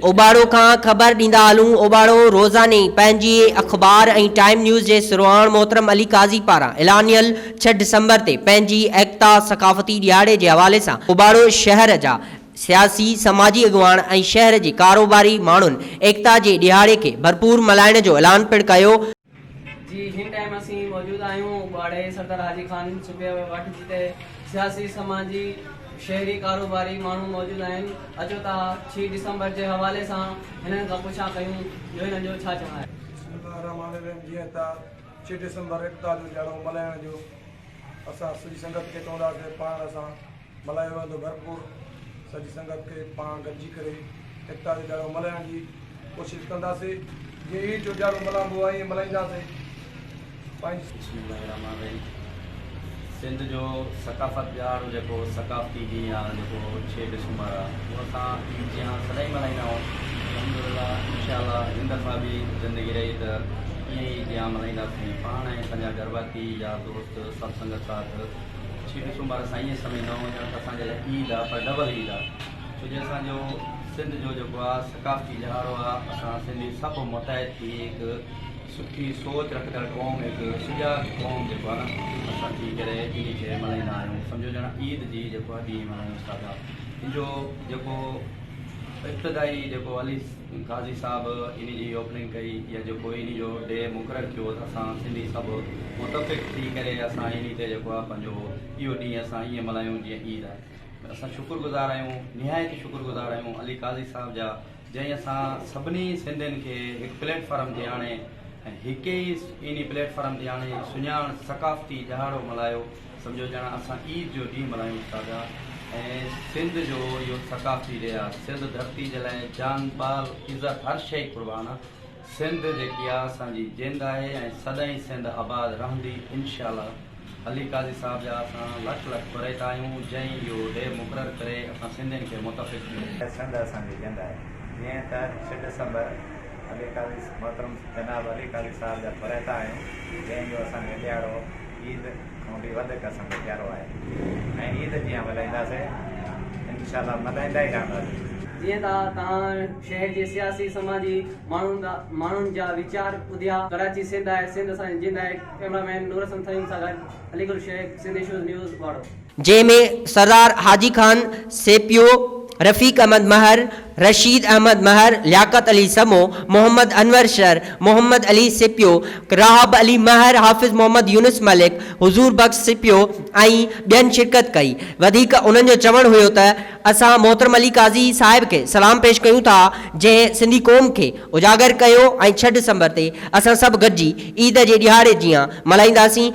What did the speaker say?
اوٻاڙو کان خبر ڏيندا هلون، اوٻاڙو روزاني پنهنجي اخبار ۽ ٽائيم نيوز جي سرواڻ محترم علي قاضي پاران اعلانيل ڇهه ڊسمبر تي پنهنجي ايڪتا ثقافتي ڏهاڙي جي حوالي سان اوٻاڙو شهر جا سياسي سماجي اڳواڻ ۽ شهر جي ڪاروباري ماڻهن ايڪتا جي ڏهاڙي کي ڀرپور ملهائڻ جو اعلان پڻ ڪيو. جي هن ٽائيم اسين موجود آهيون اٻاڙي سردار حاجي خان صوبي وٽ جتي سياسي سماجي شهري ڪاروباري ماڻهو موجود آهن اچو ته ڇهه ڊسمبر جي حوالي سان هنن کان پڇا ڪيون جو هنن جو ڇا چوڻ آهي. بسم الله الرحمٰن الرحيم جيئن ته ڇهه ڊسمبر ايڪتا جو ڏهاڙو ملهائڻ جو اسان سڄي سنگت کي چونداسين پاڻ اسان ملهايو ويندو ڀرپور سڄي سنگت کي پاڻ گڏجي ڪري ايڪتا جو ڏهاڙو ملهائڻ جي ڪوشش ڪنداسي جيئن عيد جو ڏهاڙو ملهائبو آهي ائين ملهائينداسي پنهنجي. بسم الله الرحمٰن الرحيم سنڌ جو ثقافت ڏهاڙو جيڪو ثقافتي ڏينهن آ جيڪو ڇهه ڊسمبر آ اهو اسان عيد جيان سدائين ملهائيندا آهيون الحمدلله انشاء الله هن دفعا به زندگي رهي ته ائين ئي جيان ملهائينداسين پاڻ ۽ پنهنجا گهر ڀاتي يار دوست سڀ سنگت ساٿ ڇهه ڊسمبر اسان ائين سمجهندا آهيون ڄڻ ته اسان جي لاء عيد آ پر ڊبل عيد آ ڇو جو اسان جو سنڌ جو جيڪو آ ثقافتي ڏهاڙو آ اسان سنڌي سڀ متحد ٿي هڪ سٺي سوچ رکندڙ قوم هڪ سجاڳ قوم جيڪو آ نه اسان ٿي ڪري انهي کي ملهائيندا آهيون سمجهو ڄڻ عيد جي جيڪو آ ڏينهن ملهايون استاد آ ان جو جيڪو ابتدائي جيڪو علي قاضي صاحب انهي جي اوپننگ ڪئي يا جيڪو انهي جو ڊي مقرر ٿيو ته اسان سنڌي سڀ متفق ٿي ڪري اسان انهي تي جيڪو آ پنهنجو اهو ڏينهن اسان ائين ملهايون جيئن عيد آ اسان شڪر گذار آهيون نهايت ئي شڪر گذار آهيون علي قاضي صاحب جا جنهن اسان سڀني سنڌين کي هڪ پليٽ فارم تي آڻي ۽ هڪ ئي انهي پليٽ فارم تي آڻي سڃاڻ ثقافتي ڏهاڙو ملهايو سمجهو ڄڻ اسان عيد جو ڏينهن ملهايون ٿا ۽ سنڌ جو اهو ثقافتي ڏيهه آ سنڌ ڌرتي جي لاء جان ٻال عزت هر شئي قربان آ سنڌ جيڪي آ اسان جي جند آهي ۽ سدائين سنڌ آباد رهندي انشاء الله علي قاضي صاحب جا اسان لک لک ٿورائتا آهيون جنهن اهو ڊي مقرر ڪري اسان سنڌين کي متفق ڪيو. سنڌ اسان جي جند آهي جيئن ته ڇهه ڊسمبر علي قاضي محترم جناب علي قاضي صاحب جا ٿورائتا آهيون جنهن جو اسان کي ڏهاڙو عيد کان به وڌڪ اسان کي پيارو آهي ۽ عيد جيان ملهائينداسين انشاء الله ملهائيندا ئي رهنداسين. جيئن ته توهان شهر جي سياسي سماجي ماڻهن جا ويچار ٻڌيا. ڪراچي سنڌ آهي سنڌ اسان جي جند آهي ڪئميرا مين نور حسن ٿهيم سان گڏ علي گل شيخ سنڌ ايشوز نيوز واڙو. جنهن ۾ سردار حاجي خان سيپيو، رفيق احمد مهر، رشيد احمد مهر، لياقت علي سمو، محمد انور شر، محمد علي سيپيو، راهب علي مهر، حافظ محمد يونس ملڪ، حضور بخش سيپيو ۽ ٻين شرڪت ڪئي. وڌيڪ انهن جو چوڻ هيو ته اسان محترم علي قاضي صاحب کي سلام پيش ڪيون ٿا جنهن سنڌي قوم کي اجاگر ڪيو ۽ ڇهه ڊسمبر تي اسان سڀ گڏجي عيد جي ڏهاڙي جيان ملهائينداسين.